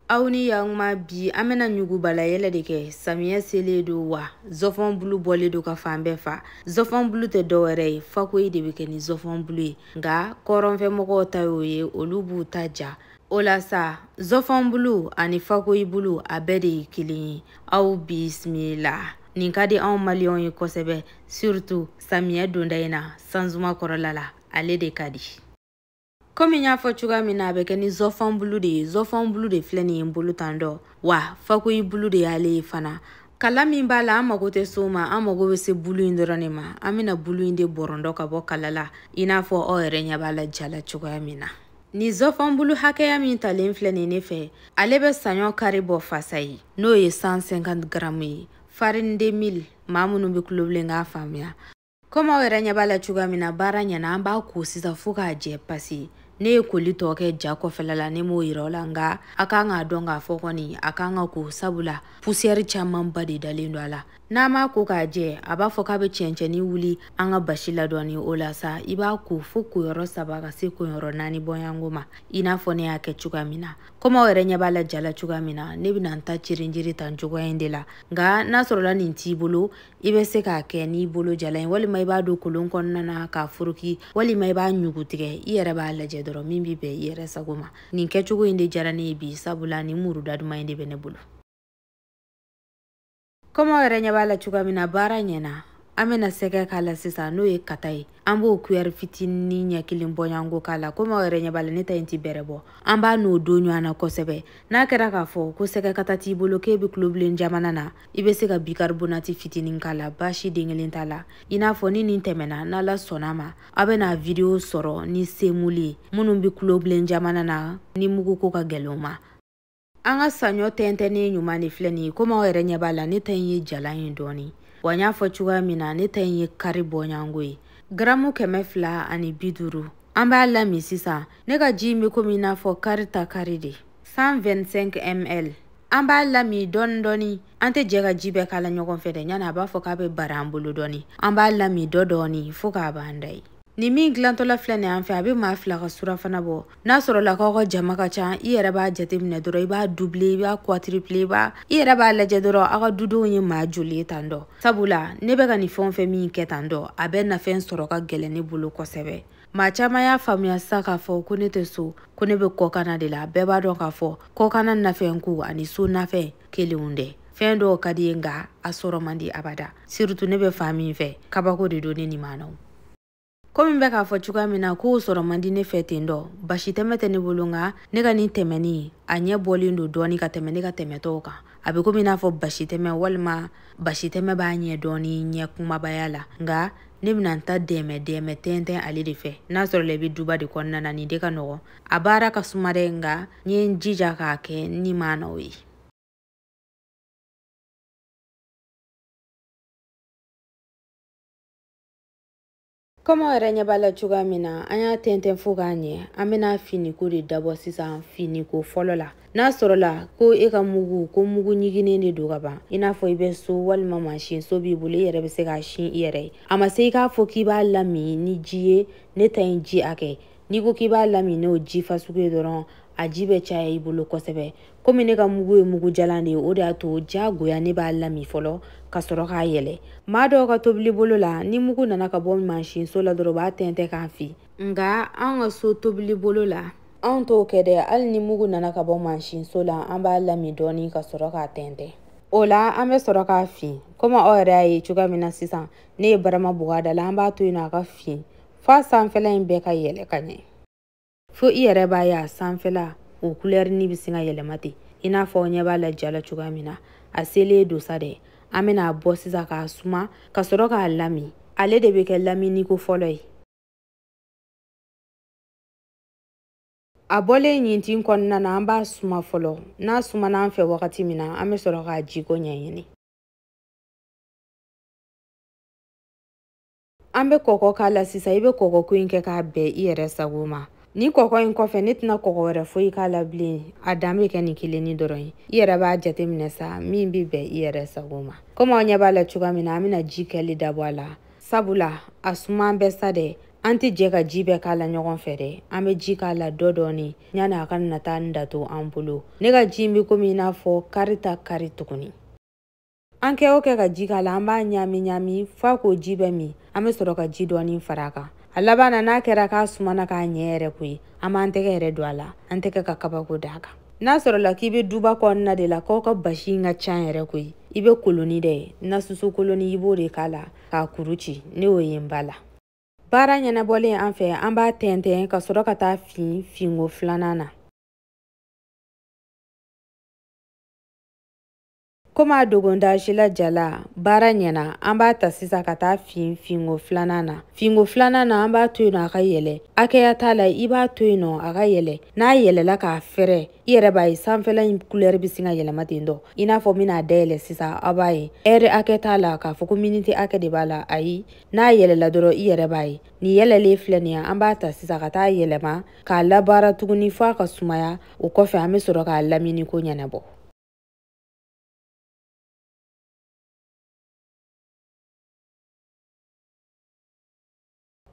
Aw ni yakuma bi an bɛna ɲugubala yɛlɛ de kɛ. Samiyɛ selen don wa zɔfɔnbulu bɔlen don ka fan bɛɛ fa. Zɔfɔnbulu tɛ dɔwɛrɛ ye, fakoyi de bɛ kɛ ni zɔfɔnbulu ye, nka kɔrɔnfɛmɔgɔw ta y'o ye, olu b'u ta ja. O la sa zɔfɔnbulu ani fakoyi bulu a bɛɛ de ye kelen ye. Aw bisimila. Nin ka di anw maliyɛnw ye kosɛbɛ, surtout samiyɛ donda in na, sanzuma kɔrɔla la, ale de ka di. Komi n y'a fɔ cogoya min na, a bɛ kɛ ni zɔfɔnbulu de ye. Zɔfɔnbulu de filɛ nin ye n bolo tan dɔ, wa fakoyi bulu de y'ale ye fana. Kala min b'a la, an mago tɛ s'o ma, an mago bɛ se bulu in dɔrɔn de ma. An bɛna bulu in de bɔrɔndɔ ka bɔ kala la, i n'a fɔ aw yɛrɛ ɲɛ b'a la ja la cogoya min na. Nin zɔfɔnbulu hakɛya min talen filɛ nin ne fɛ, ale bɛ saɲɔ kari bɔ fasa ye, n'o ye 150 grammes ye. Farine de mil, maa minnu bɛ tulobilen k'a faamuya. Komi aw yɛrɛ ɲɛ b'a la cogoya min na, baara ɲɛna. An b'a ko sisan fo k'a jɛ, pasi ne ye koli tɔ kɛ ja kɔfɛla la, ne m'o yira aw la, nka a kan k'a dɔn k'a fɔ kɔni a kan ka ko, sabula poussière camanba de dalen don a la. N'a m'a ko k'a jɛ, a b'a fɔ k'a bɛ cɛncɛnni wuli an ka basi la dɔɔni. O la sa, i b'a ko fo koyɔrɔ 3 ka se koyɔrɔ 4 bɔɲɔgɔnko ma, i n'a fɔ ne y'a kɛ cogoya min na. Komi aw yɛrɛ ɲɛ b'a la ja la cogoya min na, ne bɛna n ta cirinjiri tan cogoya in de la. Nka n'a sɔrɔla nin t'i bolo, i bɛ se k'a kɛ n'i bolo jala ye, walima i b'a don kolon kɔnɔna na k'a foroki, walima i b'a ɲugu tigɛ. I yɛrɛ b'a lajɛ dɔrɔn min bɛ bɛn i yɛrɛ sago ma. Nin kɛcogo in de diyara ne ye bi, sabula nin muruda duman in de bɛ ne bolo. Komi aw yɛrɛ ɲɛ b'a la cogoya min na, baara ɲɛna. An bɛna sɛgɛ k'a la sisan, n'o ye kata ye. An b'o kuyɛri fitinin ɲɛ kelen bɔɲɔgɔnko k'a la. Komi aw yɛrɛ ɲɛ b'a la, ne ta in ti bɛrɛ bɔ. An b'a n'o don ɲɔgɔn na kosɛbɛ. N'a kɛra k'a fɔ ko sɛgɛ kata t'i bolo, k'e bɛ tulobilen jamana na, i bɛ se ka bicarbonate fitinin k'a la, baasi den kelen t'a la. I n'a fɔ ni nin tɛmɛna, n'Ala sɔnna ma, aw bɛna video sɔrɔ ni semuli ye, minnu bɛ tulobilen jamana na ni mugu ko ka gɛlɛn u ma. An ka saɲɔ tɛntɛnnen ɲuman de filɛ nin ye. Komi aw yɛrɛ ɲɛ b'a la, ne ta in ye jalan ye dɔɔni. Wa n y'a fɔ cogoya min na, ne ta in ye kari bɔɲɔgɔnko ye, garamu 250. An b'a lami sisan. Ne ka ji in bɛ komi i n'a fɔ kari ta kari de, 125 ml. An b'a lami dɔɔni dɔɔni. An tɛ jɛ ka ji bɛɛ k'a la ɲɔgɔn fɛ dɛ, yanni a b'a fɔ k'a bɛ bara an bolo dɔɔni. An b'a lami dɔ dɔɔni fo k'a b'an da ye. Nin min dilantɔla filɛ nin an fɛ, a bɛ maa 2 ka surafana bɔ. N'a sɔrɔla k'aw ka jama ka ca, i yɛrɛ b'a jateminɛ dɔrɔn, i b'a doubler, i b'a quadrupler, i yɛrɛ b'a lajɛ dɔrɔn aw ka dudenw ye maa joli ye tan dɔ. Sabula ne bɛ ka nin fɛn o fɛn min kɛ tan dɔ, a bɛ nafɛn sɔrɔ ka gɛlɛn ne bolo kosɛbɛ. Maa caman y'a faamuya sisan k'a fɔ ko ne tɛ so, ko ne bɛ kɔkanna de la. Bɛɛ b'a dɔn k'a fɔ kɔkanna nafɛn ko ani so nafɛn kelenw dɛ. Fɛn dɔw ka di ye, nka a sɔrɔ man di abada. Surtout ne bɛ fan min fɛ, kabako de don ne ni maa na. Komi n bɛ k'a fɔ cogoya min na, k'o sɔrɔ man di ne fɛ ten dɔ, basi tɛmɛ tɛ ne bolo, nka ne ka nin tɛmɛni a ɲɛ bɔlen don dɔɔni ka tɛmɛ ne ka tɛmɛtɔw kan. A bɛ komi i n'a fɔ basi tɛmɛ, walima basi tɛmɛ b'a ɲɛ dɔɔni ɲɛ kumabaya la, nka ne bɛna n ta dɛmɛ dɛmɛ tɛntɛn ale de fɛ. N'a sɔrɔla i bɛ duba de kɔnɔna na, nin de ka nɔgɔn. A baara ka suma dɛ, nka n ye n jija k'a kɛ ni maa n'aw ye. Komi aw yɛrɛ ɲɛ b'a la cogoya min na, an y'a tɛntɛn fo k'a ɲɛ. An bɛna finiko de dabɔ sisan, finiko fɔlɔ la. N'a sɔrɔla ko e ka mugu, ko mugu ɲiginnen de don ka ban, i n'a fɔ i bɛ so walima mansin so b'i bolo, i yɛrɛ bɛ se k'a sin i yɛrɛ ye. A ma se i k'a fɔ k'i b'a lami ni ji ye, ne ta in ji hakɛ. N'i ko k'i b'a lami n'o ji fasugu ye dɔrɔn, a ji bɛ caya i bolo kosɛbɛ. Komi ne ka mugu ye mugu jalan de ye, o de y'a to diyagoya ne b'a lami fɔlɔ ka sɔrɔ k'a yɛlɛ. Maa dɔw ka tobili bolo la, ni mugu nana ka bɔ mansinso la dɔrɔn, u b'a tɛntɛn k'a fin. Nka an ka so tobili bolo la, anw t'o kɛ dɛ. Hali ni mugu nana ka bɔ mansinso la, an b'a lami dɔɔni ka sɔrɔ k'a tɛntɛn. O la an bɛ sɔrɔ k'a fin. Komi aw yɛrɛ y'a ye cogoya min na sisan, ne ye barama bugɔ a da la, an b'a to yen nɔ a ka fin f'a sanfɛla in bɛɛ ka yɛlɛ ka ɲɛ. Fo i yɛrɛ b'a ye a sanfɛla o couleur ni bɛ sin ka yɛlɛma ten, i n'a fɔ aw ɲɛ b'a la ja la cogoya min na. A selen don sa dɛ, an bɛna a bɔ sisan k'a suma ka sɔrɔ k'a lami. Ale de bɛ kɛ laminiko fɔlɔ ye. A bɔlen ɲintin kɔnɔna na, an b'a suma fɔlɔ. N'a sumana an fɛ wagati min na, an bɛ sɔrɔ k'a jiko ɲɛɲini. An bɛ kɔgɔ k'a la sisan. I bɛ kɔgɔ ko in kɛ k'a bɛn i yɛrɛ sago ma. Ni kɔgɔ in kɔfɛ, ne tɛna kɔgɔ wɛrɛ foyi k'a la bilen. A dan bɛ kɛ nin kelenni dɔrɔn ye. I yɛrɛ b'a jateminɛ sa min bɛ bɛn i yɛrɛ sago ma. Komi aw ɲɛ b'a la cogoya min na, an bɛna ji kɛli dabɔ a la, sabula a suman bɛ sa dɛ. An tɛ jɛ ka ji bɛɛ k'a la ɲɔgɔn fɛ dɛ, an bɛ ji k'a la dɔ dɔɔni yanni a ka na taa n dato an bolo. Ne ka ji in bɛ komi i n'a fɔ kari ta kari tuguni. An kɛ o kɛ ka ji k'a la, an b'a ɲami ɲami f'a k'o ji bɛɛ min. An bɛ sɔrɔ ka ji dɔɔni fara a kan. A laban na, n'a kɛra k'a sumana k'a ɲɛ yɛrɛ koyi, an b'an tɛgɛ yɛrɛ don a la, an tɛgɛ ka kabako d'a kan. N'a sɔrɔla k'i bɛ duba kɔnɔna de la, k'aw ka basi in ka ca yɛrɛ koyi, i bɛ koloni dɛ, na susu koloni i b'o de k'a la k'a kuru ci. Ne y'o ye n ba la. Baara ɲɛnabɔlen an fɛ, an b'a tɛntɛn ka sɔrɔ ka taa fin finko filanan na. Komi a dogonda si la jala, baara ɲɛna, an b'a ta sisan ka taa fin finko filanan na. Finko filanan na, an b'a to yen nɔ a ka yɛlɛ. Hakɛya t'a la, i b'a to yen nɔ a ka yɛlɛ. N'a yɛlɛla k'a fɛrɛ, i yɛrɛ b'a ye sanfɛla in couleur bɛ sin ka yɛlɛma ten tɔ. I n'a fɔ n bɛna dayɛlɛ sisan, aw b'a ye. Heure hakɛ t'a la k'a fɔ ko minute hakɛ de b'a la, ayi. N'a yɛlɛla dɔrɔn i yɛrɛ b'a ye. Nin yɛlɛlen filɛ nin ye, an b'a ta sisan ka taa yɛlɛma k'a labaara tuguni f'a ka sumaya. O kɔfɛ an bɛ sɔrɔ k'a lamini ko ɲɛnabɔ.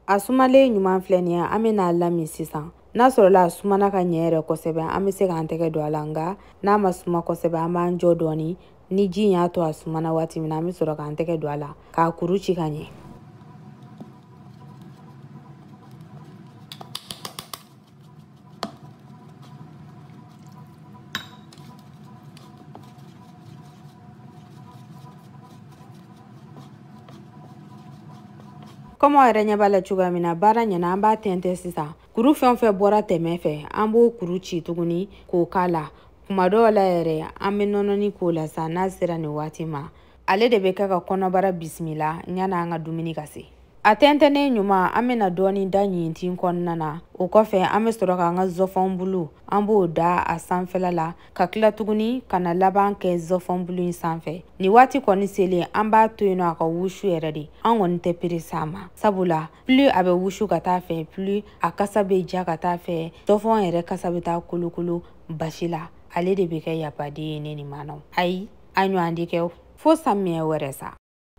A sumalen ɲuman filɛ nin ye, an bɛna lamin sisan. N'a sɔrɔla a sumana ka ɲɛ yɛrɛ kosɛbɛ, an bɛ se k'an tɛgɛ don a la, nka n'a ma suma kosɛbɛ, an b'an jɔ dɔɔni. Ni ji in y'a to a sumana waati min na, an bɛ sɔrɔ k'an tɛgɛ don a la k'a kuru ci ka ɲɛ. Komi aw yɛrɛ ɲɛ b'a la cogoya min na, baara ɲɛna, an b'a tɛntɛn sisan. Kuru fɛn o fɛn bɔra tɛmɛ fɛ, an b'o kuru ci tuguni k'o k'a la. Kuma dɔw la yɛrɛ, an bɛ nɔnɔni k'o la sa. N'a sera nin waati ma, ale de bɛ kɛ ka kɔnɔbara bisimila yanni an ka dumuni ka se. A tɛntɛnnen ɲuman, an bɛna dɔɔni da ɲintin kɔnɔna na. O kɔfɛ an bɛ sɔrɔ k'an ka zɔfɔnbulu, an b'o da a sanfɛla la, ka tila tuguni ka na laban kɛ zɔfɔnbulu in sanfɛ. Nin waati kɔni selen, an b'a to yen nɔ a ka wusu yɛrɛ de. An kɔni tɛ perese a ma, sabula plus a bɛ wusu ka taa fɛ, plus a kasa bɛ ja ka taa fɛ. Zɔfɔn yɛrɛ kasa bɛ taa kolokolo basi la. Ale de bɛ kɛ yapaden ye ne ni maanaw. Ayi, a ɲɔgɔn de kɛ fo samiyɛ wɛrɛ sa.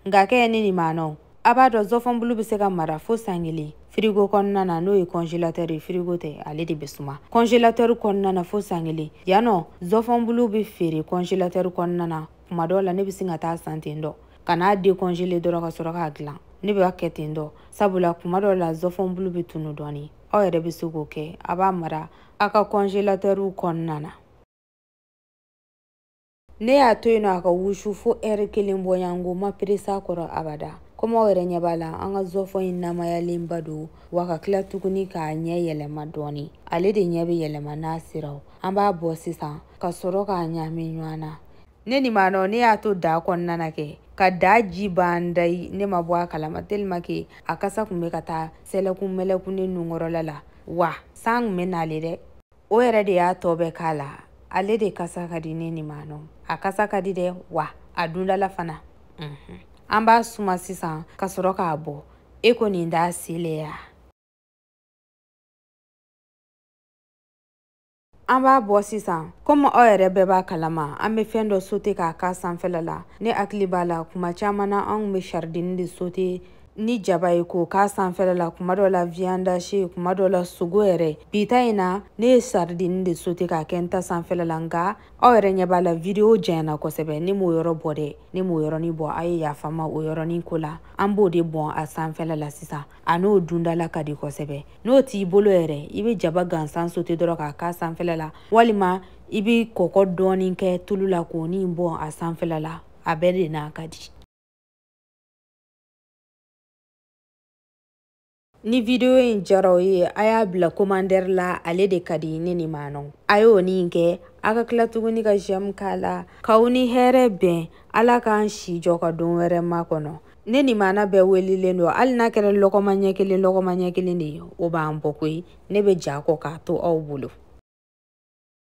Nka kɛ ne ni maanaw, a b'a dɔn zɔfɔnbulu bɛ se ka mara fo san kelen firigo kɔnɔna na, n'o ye congélateur ye. Firigo tɛ, ale de bɛ suma congélateur kɔnɔna na fo san kelen. Yan nɔ zɔfɔnbulu bɛ feere congélateur kɔnɔna na. Kuma dɔw la ne bɛ sin ka taa san ten dɔ ka n'a décongeler dɔrɔn ka sɔrɔ k'a dilan. Ne b'a kɛ ten dɔ, sabula kuma dɔw la zɔfɔnbulu bɛ tunu dɔɔni. Aw yɛrɛ bɛ se k'o kɛ, a b'a mara aw ka congélateur kɔnɔna na. Ne y'a to yen nɔ a ka wusu fo heure kelen bɔɲango, ma perese a kɔrɔ abada. Komi aw yɛrɛ ɲɛ b'a la, an ka zɔfɔn in namayalenba don, wa ka tila tuguni k'a ɲɛ yɛlɛma dɔɔni. Ale de ɲɛ bɛ yɛlɛma n'a sera o. An b'a bɔ sisan ka sɔrɔ k'a ɲami ɲɔgɔn na. Ne ni maa nɔ, ne y'a to da kɔnɔna na kɛ ka da ji ban dayi, ne ma bɔ a kalama tellement que a kasa kun bɛ ka taa sɛlɛkun mɛlɛkun ne nunkɔrɔla la, wa san kun bɛ nalen dɛ. O yɛrɛ de y'a tɔ bɛɛ k'a la. Ale de kasa ka di ne ni maa nɔ, a kasa ka di dɛ, wa a dundala fana. An b'a suma sisan ka sɔrɔ k'a bɔ. E ko nin t'a selen ya. An b'a bɔ sisan. Komi aw yɛrɛ bɛɛ b'a kalama, an bɛ fɛn dɔ sote k'a k'a sanfɛla la. Ne hakili b'a la, kuma caman na an kun bɛ sardine de sote ni jaba ye k'o k'a sanfɛla la, kuma dɔw la viande hachée, kuma dɔw la sogo yɛrɛ. Bi ta in na, ne ye sardine de sote k'a kɛ n ta sanfɛla la, nka aw yɛrɛ ɲɛ b'a la vidéo janyana kosɛbɛ. Ne m'o yɔrɔ bɔ dɛ, ne m'o yɔrɔnin bɔ, a ye yafa n ma o yɔrɔnin ko la. An b'o de bɔn a sanfɛla la sisan, a n'o dundala ka di kosɛbɛ. N'o t'i bolo yɛrɛ, i bɛ jaba gansan sote dɔrɔn k'a k'a sanfɛla la, walima i bɛ kɔgɔ dɔɔnin kɛ tulu la k'o ni bɔn a sanfɛla la. A bɛɛ de n'a ka di. Ni vidéo in diyara aw ye, a y'a bila commentaire la, ale de ka di ne ni maanaw. A y'o nin kɛ, a ka tila tuguni ka j'aime k'a la. K'aw ni hɛrɛ bɛn, Ala k'an si jɔ ka don wɛrɛ makɔnɔ. Ne ni maana bɛɛ welelen don, hali n'a kɛra lɔgɔma ɲɛ kelen lɔgɔma ɲɛ kelen de ye, o b'an bɔ koyi. Ne bɛ ja kɔ k'a to aw bolo.